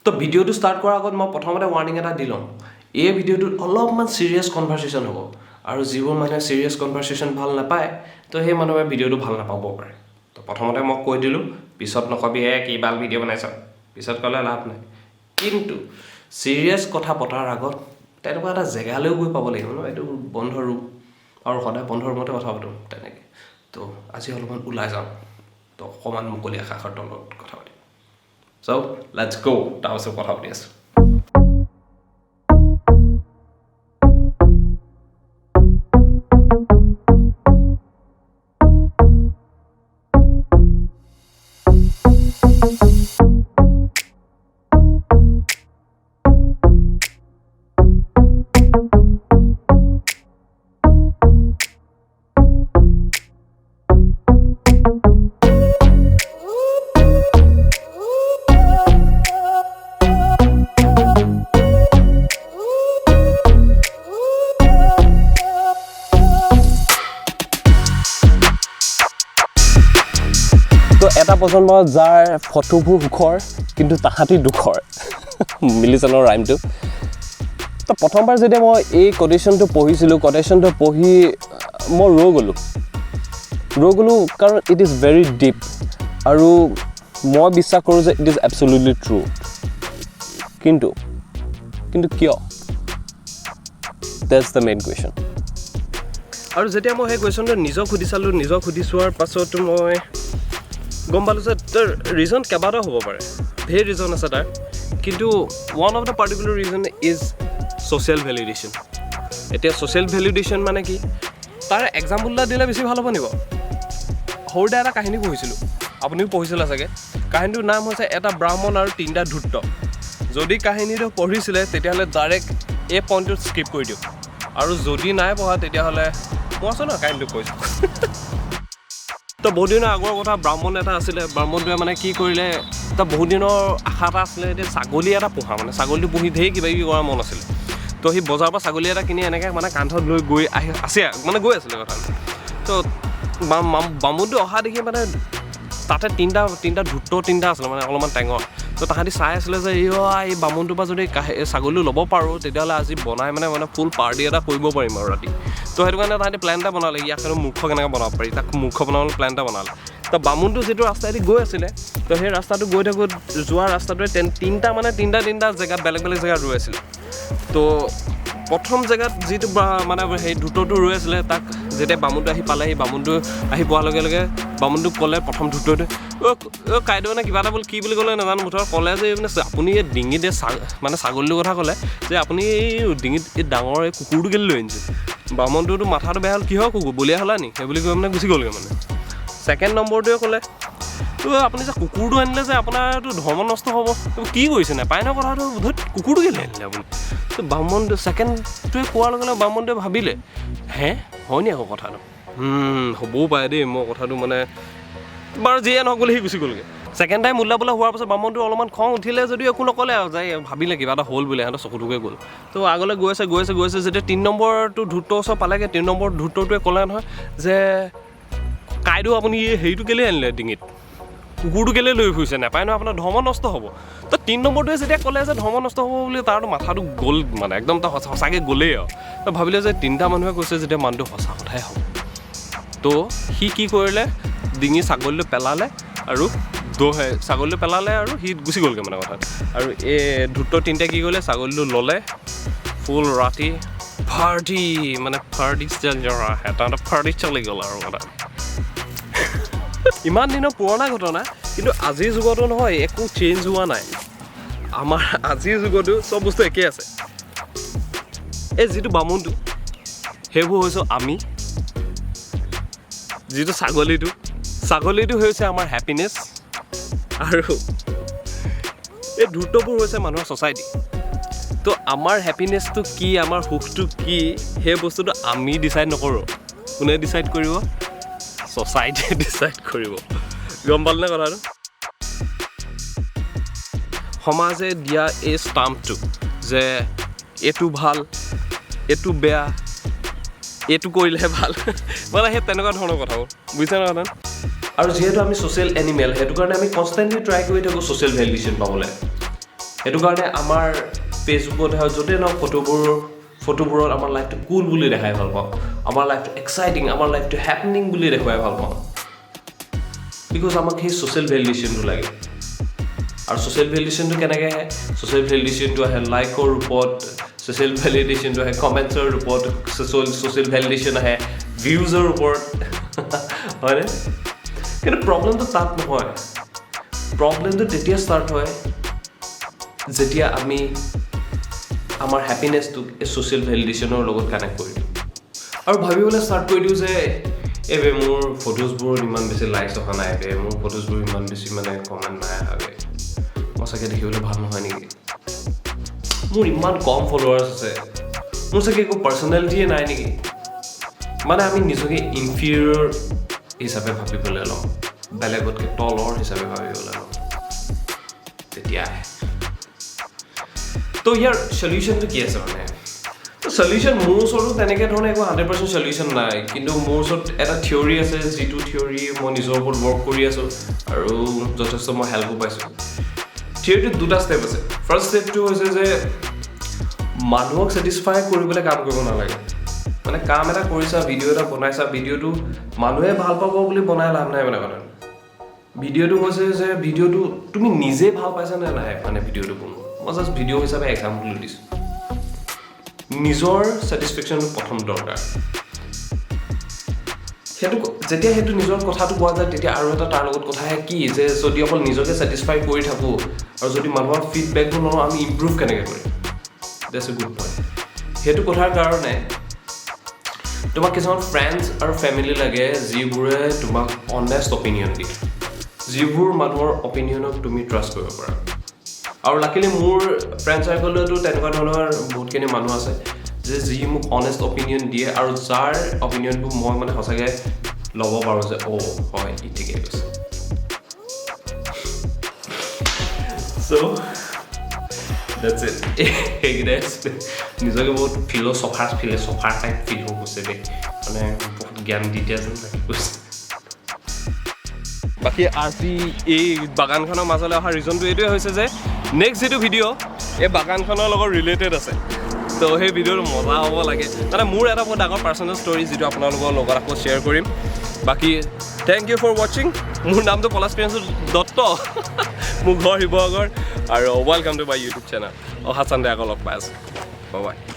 তো ভিডিঅ'টো ষ্টাৰ্ট কৰাৰ আগত মই প্ৰথমতে ৱাৰ্ণিং এটা দি লওঁ, এই ভিডিঅ'টোত অলপমান ছিৰিয়াছ কনভাৰ্চেশ্যন হ'ব আৰু যিবোৰ মানুহে ছিৰিয়াছ কনভাৰ্চেশ্যন ভাল নাপায় তো সেই মানুহে ভিডিঅ'টো ভাল নাপাব পাৰে। তো প্ৰথমতে মই কৈ দিলোঁ, পিছত নকবি হে কি ভাল ভিডিঅ' বনাইছ, পিছত ক'লে লাভ নাই। কিন্তু ছিৰিয়াছ কথা পতাৰ আগত তেনেকুৱা এটা জেগালৈও গৈ পাব লাগিব ন, এইটো বন্ধ ৰুম আৰু সদায় বন্ধ ৰুমতে কথা পাতোঁ তেনেকৈ। তো আজি অলপমান ওলাই যাওঁ, তো অকণমান মুকলি আকাশৰ তলত কথা পাতিম। চ' let's গ', তাৰপাছত কথা পাতি আছোঁ। তো এটা প্ৰজন্ম যাৰ ফটোবোৰ সুখৰ কিন্তু তাহাঁতি দুখৰ, মিলিছে ন ৰাইমটো। তো প্ৰথমবাৰ যেতিয়া মই এই কটেশ্যনটো পঢ়িছিলোঁ, কটেশ্যনটো পঢ়ি মই ৰৈ গ'লোঁ কাৰণ it is very deep আৰু মই বিশ্বাস কৰোঁ যে it is absolutely true. কিন্তু কিন্তু কিয়, that's the main question. আৰু যেতিয়া মই সেই কুৱেশ্যনটো নিজক সুধি চালোঁ, নিজক সুধি চোৱাৰ পাছত মই গম পালোঁ যে তাৰ ৰিজন কেইবাটাও হ'ব পাৰে, ধেৰ ৰিজন আছে তাৰ, কিন্তু one of the particular reason is social validation. এতিয়া ছ'চিয়েল ভেলিডেশ্যন মানে কি, তাৰ এক্সাম্পল এটা দিলে বেছি ভাল হ'ব নি বাৰু? সৰুতে এটা কাহিনী পঢ়িছিলোঁ, আপুনিও পঢ়িছিলে চাগে। কাহিনীটোৰ নাম হৈছে এটা ব্ৰাহ্মণ আৰু তিনিটা ধূৰ্ত। যদি কাহিনীটো পঢ়িছিলে তেতিয়াহ'লে ডাইৰেক্ট এই পইণ্টটোত স্কিপ কৰি দিয়ক, আৰু যদি নাই পঢ়া তেতিয়াহ'লে মই আছোঁ ন কাহিনীটো কৈছোঁ। তো বহুত দিনৰ আগৰ কথা, ব্ৰাহ্মণ এটা আছিলে। ব্ৰাহ্মণটোৱে মানে কি কৰিলে, তাৰ বহুত দিনৰ আশা এটা আছিলে যে ছাগলী এটা পোহা, মানে ছাগলীটো পুহি ধেৰ কিবা কিবি কৰাৰ মন আছিলে। তো সি বজাৰৰ পৰা ছাগলী এটা কিনি এনেকৈ মানে কান্ধত লৈ গৈ আহি আছে, মানে গৈ আছিলে কথা। তো বামুণটো অহা দেখি মানে তাতে তিনিটা ধূৰ্ত তিনিটা আছিলে, মানে অলপমান টেঙৰ। তো তাহাঁতি চাই আছিলে যে এই বামুণটোৰ পৰা যদি ছাগলীটো ল'ব পাৰোঁ তেতিয়াহ'লে আজি বনাই মানে মানে ফুল পাৰ্টি এটা কৰিব পাৰিম আৰু ৰাতি। তো সেইটো কাৰণে তাহাঁতি প্লেন এটা বনালে, ইয়াক আৰু মূৰ্খ কেনেকৈ বনাব পাৰি, তাক মূৰ্খ বনাবলৈ প্লেন এটা বনালে। তো বামুণটো যিটো ৰাস্তাইদি গৈ আছিলে, তো সেই ৰাস্তাটো গৈ থাকোঁ যোৱা ৰাস্তাটোৱে তিনিটা মানে তিনিটা জেগাত বেলেগ বেলেগ জেগাত ৰৈ আছিলে। তো প্ৰথম জেগাত যিটো মানে সেই ধূৰ্তটো ৰৈ আছিলে, তাক যেতিয়া বামুণটো আহি পালে, সেই বামুণটো আহি পোৱাৰ লগে লগে বামুণটোক ক'লে প্ৰথম ধূৰ্তটোৱে, অ' কাইদেউ নে কিবা এটা বোলে কি বুলি ক'লে নাজানো, মুঠতে ক'লে যে মানে আপুনি এই ডিঙিত এই মানে ছাগলীটোৰ কথা ক'লে যে আপুনি এই ডিঙিত এই ডাঙৰ এই কুকুৰটো কেলৈ লৈ আনিছে। বামুণটোতো মাথাটো বেয়া হ'ল, কিহৰ কুকুৰ বলিয়া হ'লা নি সেই বুলি কৈ মানে গুচি গ'লগৈ। মানে ছেকেণ্ড নম্বৰটোৱে ক'লে, তো আপুনি যে কুকুৰটো আনিলে যে আপোনাৰতো ধৰ্ম নষ্ট হ'ব, কি কৰিছে নাপায় ন কথাটো, ধৈত কুকুৰটো কেলৈ আনিলে আপুনি। তো বামুণটো ছেকেণ্ডটোৱে কোৱাৰ লগে লগে বামুণটোৱে ভাবিলে, হে হয় নি আকৌ কথাটো, হ'বও পাৰে দেই, মই কথাটো মানে বাৰু যিয়ে নহওক বুলি সি গুচি গ'লগৈ। ছেকেণ্ড টাইম ওলাবলৈ বোলে হোৱাৰ পাছত বামুণটো অলপমান খং উঠিলে যদিও একো নক'লে আৰু যাই ভাবিলে কিবা এটা হ'ল বুলি, সিহঁতৰ চকুটোকে গ'ল। তো আগলৈ গৈ আছে গৈ আছে গৈ আছে, যেতিয়া তিনি নম্বৰটো ধূৰ্তৰ ওচৰ পালেগৈ, তিনি নম্বৰ ধূৰ্তটোৱে ক'লে নহয় যে কাইদেউ আপুনি এই হেৰিটো কেলৈ আনিলে, ডিঙিত কুকুৰটো কেলৈ লৈ ফুৰিছে, নাপায় নহয় আপোনাৰ ধৰ্ম নষ্ট হ'ব। তো তিনি নম্বৰটোৱে যেতিয়া ক'লে যে ধৰ্ম নষ্ট হ'ব বুলি, তাৰতো মাথাটো গ'ল, মানে একদম তাৰ সঁচাকৈ গ'লেই আৰু। তো ভাবিলে যে তিনিটা মানুহে কৈছে যেতিয়া মানুহটো সঁচা কথাই হ'ব। তো সি কি কৰিলে, ডিঙি ছাগলীটো পেলালে আৰু ছাগলীটো পেলালে আৰু সি গুচি গ'লগৈ মানে কথাটো। আৰু এই ধূৰ্ত তিনিটাই কি কৰিলে, ছাগলীটো ল'লে, ফুল ৰাতি পাৰ্টি মানে পাৰ্টি এটা পাৰ্টি চলি গ'ল আৰু কথা। ইমান দিনৰ পুৰণা ঘটনা, কিন্তু আজিৰ যুগতো নহয় একো চেঞ্জ হোৱা নাই। আমাৰ আজিৰ যুগতো চব বস্তু একেই আছে। এই যিটো বামুণটো, সেইবোৰ হৈছোঁ আমি, যিটো ছাগলীটো, ছাগলীটো হৈছে আমাৰ হেপিনেছ, আৰু এই ধূৰ্তবোৰ হৈছে মানুহৰ ছ'চাইটি। তো আমাৰ হেপিনেছটো কি, আমাৰ সুখটো কি, সেই বস্তুটো আমি ডিচাইড নকৰোঁ। কোনে ডিচাইড কৰিব? ছ'চাইটিয়ে ডিচাইড কৰিব। গম পালেনে কথাটো? সমাজে দিয়া এই ষ্টাম্পটো যে এইটো ভাল, এইটো বেয়া, এইটো কৰিলেহে ভাল, মানে সেই তেনেকুৱা ধৰণৰ কথাবোৰ, বুজিছা নহয় কথাটো? আৰু যিহেতু আমি ছ'চিয়েল এনিমেল, সেইটো কাৰণে আমি কনষ্টেণ্টলি ট্ৰাই কৰি থাকোঁ ছ'চিয়েল ভেলিডেশ্যন পাবলৈ। সেইটো কাৰণে আমাৰ ফেচবুকত হওক য'তেই নহওক ফটোবোৰত আমাৰ লাইফটো কুল বুলি দেখাই ভাল পাওঁ, আমাৰ লাইফটো এক্সাইটিং, আমাৰ লাইফটো হেপেনিং বুলি দেখুৱাই ভাল পাওঁ। Because আমাক সেই ছ'চিয়েল ভেলিডেশ্যনটো লাগে। আৰু ছ'চিয়েল ভেলিডেশ্যনটো কেনেকৈ আহে? ছ'চিয়েল ভেলিডেশ্যনটো আহে লাইকৰ ৰূপত, ছ'চিয়েল ভেলিডেশ্যনটো আহে কমেণ্টছৰ ৰূপত, ছ'চিয়েল ভেলিডেশ্যন আহে ভিউজৰ ওপৰত, হয়নে? কিন্তু প্ৰব্লেমটো তাত নহয়। প্ৰব্লেমটো তেতিয়া ষ্টাৰ্ট হয় যেতিয়া আমি আমাৰ হেপিনেছটোক এই ছ'চিয়েল ভেলিডেশ্যনৰ লগত কানেক্ট কৰি দিওঁ আৰু ভাবিবলৈ ষ্টাৰ্ট কৰি দিওঁ যে এই বে মোৰ ফটোজবোৰত ইমান বেছি লাইকছ অহা নাই বে, মোৰ ফটোজবোৰ ইমান বেছি মানে কমেণ্ট নাই অহা বে, মই চাগে দেখিবলৈ ভাল নহয় নেকি, মোৰ ইমান কম ফলোৱাৰ্ছ আছে, মোৰ চাগে একো পাৰ্চনেলিটিয়ে নাই নেকি। মানে আমি নিজকে ইনফিৰিয়ৰ হিচাপে ভাবিবলৈ লওঁ, বেলেগতকৈ তলৰ হিচাপে ভাবিবলৈ লওঁ তেতিয়া আহে। তো ইয়াৰ চলিউশ্যনটো কি আছে? মানে চলিউশ্যন মোৰ ওচৰতো তেনেকৈ ধৰণে একো 100% চলিউশ্যন নাই, কিন্তু মোৰ ওচৰত এটা থিয়ৰী আছে, যিটো থিয়ৰী মই নিজৰ ওপৰত ৱৰ্ক কৰি আছোঁ আৰু যথেষ্ট মই হেল্পো পাইছোঁ। থিয়ৰীটোত দুটা ষ্টেপ আছে। ফাৰ্ষ্ট ষ্টেপটো হৈছে যে মানুহক ছেটিছফাই কৰিবলৈ কাম কৰিব নালাগে। মানে কাম এটা কৰিছা, ভিডিঅ' এটা বনাইছা, ভিডিঅ'টো মানুহে ভাল পাব বুলি বনাই লাভ নাই। মানে কথাটো ভিডিঅ'টো হৈছে যে ভিডিঅ'টো তুমি নিজে ভাল পাইছা নে নাই, মানে ভিডিঅ'টো বনোৱা। মই জাষ্ট ভিডিঅ' হিচাপে এক্সাম্পল দিছোঁ। নিজৰ ছেটিছফেকশ্যনটো প্ৰথম দৰকাৰ। সেইটো যেতিয়া সেইটো নিজৰ কথাটো কোৱা যায় তেতিয়া আৰু এটা তাৰ লগত কথা আহে কি যে যদি অকল নিজকে ছেটিছফাই কৰি থাকোঁ আৰু যদি মানুহৰ ফিডবেকবোৰ নলওঁ, আমি ইম্প্ৰুভ কেনেকৈ কৰিম? That's a good point. সেইটো কথাৰ কাৰণে তোমাক কিছুমান ফ্ৰেণ্ডছ আৰু ফেমিলি লাগে যিবোৰে তোমাক অনেষ্ট অপিনিয়ন দিয়ে, যিবোৰ মানুহৰ অপিনিয়নক তুমি ট্ৰাষ্ট কৰিব পাৰা। আৰু লাকিলি মোৰ ফ্ৰেণ্ড চাৰ্কলতো তেনেকুৱা ধৰণৰ বহুতখিনি মানুহ আছে যে যি মোক অনেষ্ট অপিনিয়ন দিয়ে আৰু যাৰ অপিনিয়নবোৰ মই মানে সঁচাকৈ ল'ব পাৰোঁ যে অ' হয় ই ঠিকেই কৈছে। চ' that's it. সেইকেইটাই আছিলে। নিজকে বহুত ফিলচফাৰ টাইপ ফিল হৈ গৈছে দেই, মানে বহুত জ্ঞান দি দিয়া যেন লাগি গৈছে। বাকী আজি এই বাগানখনৰ মাজলৈ অহা ৰিজনটো এইটোৱে হৈছে যে নেক্সট যিটো ভিডিঅ' এই বাগানখনৰ লগত ৰিলেটেড আছে, তো সেই ভিডিঅ'টো মজা হ'ব লাগে। মানে মোৰ এটা বহুত ডাঙৰ পাৰ্চনেল ষ্টৰী যিটো আপোনালোকৰ লগত আকৌ শ্বেয়াৰ কৰিম। বাকী thank U for ৱাচিং। মোৰ নামটো পলাশ প্ৰিয়াংশু দত্ত, মোৰ ঘৰ শিৱসাগৰ, আৰু welcome to my YouTube channel. অহা চানডে আকৌ লগ পাই আছোঁ। Bye bye.